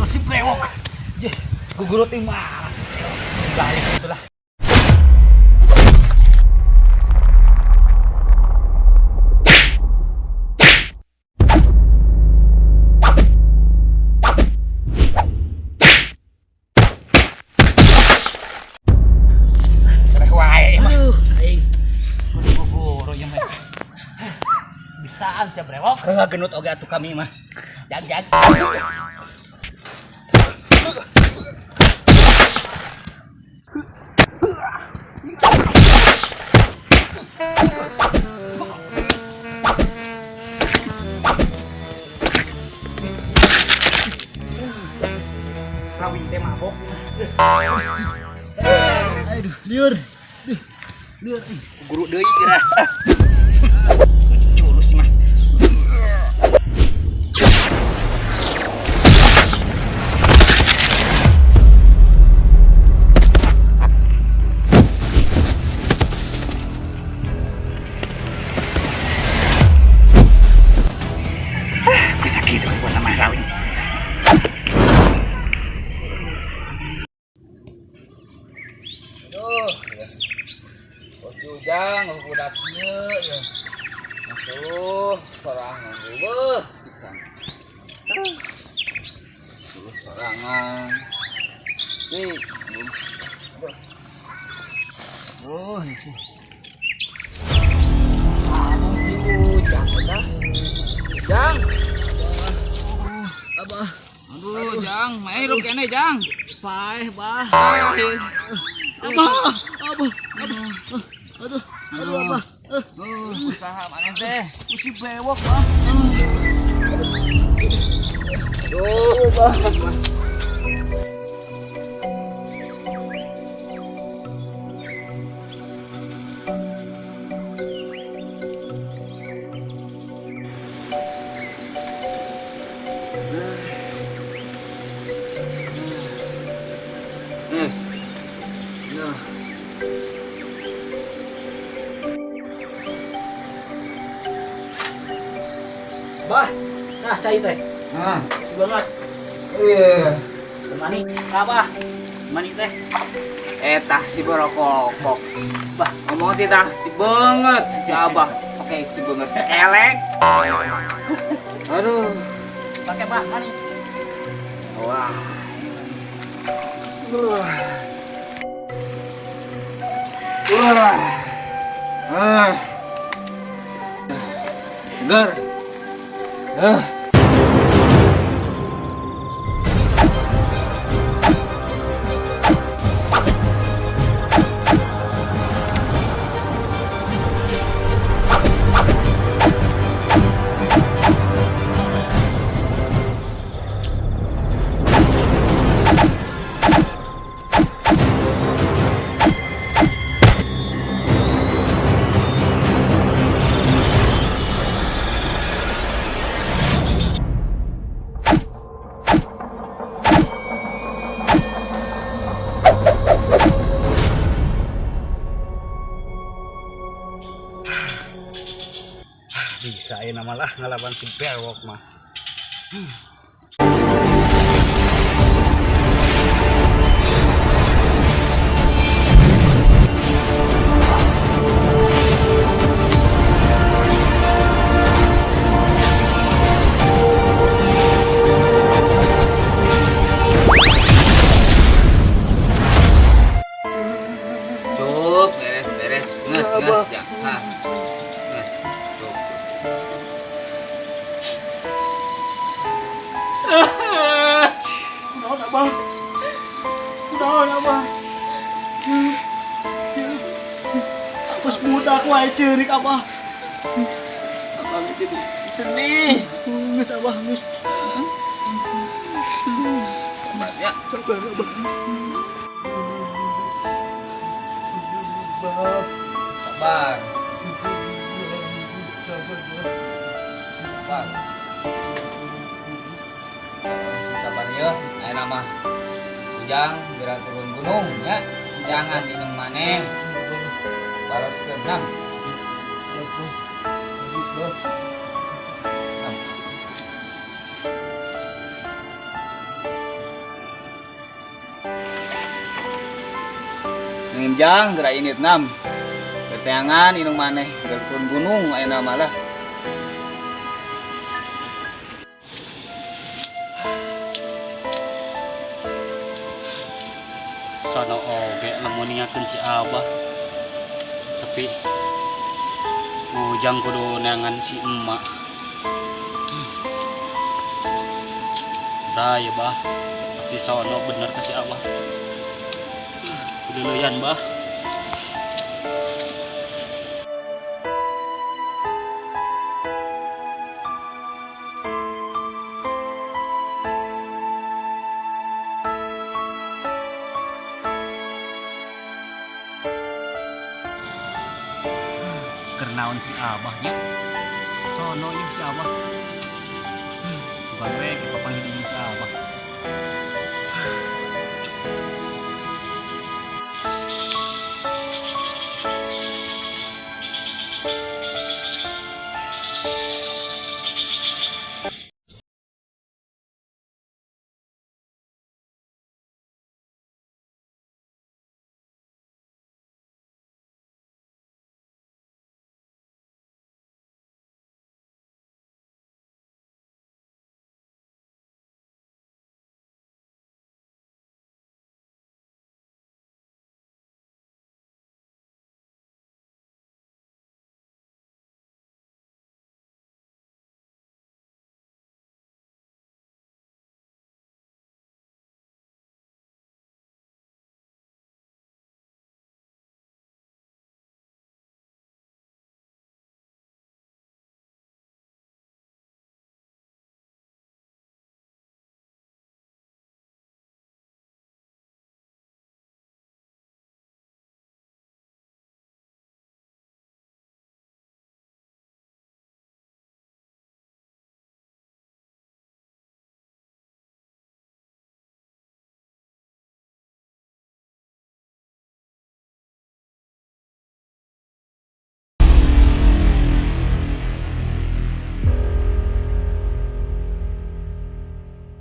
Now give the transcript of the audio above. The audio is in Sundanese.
Bener si brewok. Yes, guguru teh mah si brewok. Balik itulah. Sereh wae mah. Aing. Kudu guguru ieu mah. Bisaan sia brewok. Heuh genut oge atuh kami mah. Jag jag. Rawing teh mabok. Aduh, liur. Duh, liur. Guru deui geura. Jurus sih mah. Bisa gitu buat sama Rawing. Aduh. Bos Ujang budaknya ya. Aduh, sorangan eueuh pisan. Aduh, sorangan. Ih, aduh. Oh, itu. Anu si Ujang eta. Jang. Abah. Aduh, Jang, mae hirup keneh, Jang. Paeh, bah. Paeh. Abah, abah, abah. Aduh, aduh, abah. Usaha maneh teh. Si brewok, bah. Aduh, bah. Bah, nah cai teh. Nah, Si banget. iya. Mani, apa? Mani teh. Eta si berokok. Bah, ngomong titah si banget. Ya abah, pakai si banget. Elek. Aduh. Pakai bah, mani. Wah. Wah. Ah. Segar. Ah. Bisa ya nama lah ngelawan si bewok mah. Cukup, beres-beres. Nges, nges, ya. Nah. Nges. Cukup. Kunaon abah? Kunaon abah? Terus budak wae ceurik abah. Abah jadi sedih. Geus abah geus. Sabar ya. Sabar abah. Sabar. Sabar. Sabar ya, ayeuna mah Ujang geura turun gunung ya. Jangan inung maneh. Balaskeun nam. Jang geura indit nam. Teangan indung maneh geura turun gunung ayeuna mah lah. Sono oge lamun ningakeun si Abah. Tapi Ujang kudu neangan si emak. Dah ya bah. Tapi sono bener ke si Abah. Kudu leuyan bah. Kernaon si Abahnya? Sono ieu si Abah. Bukan we ke papanggih deui si Abah.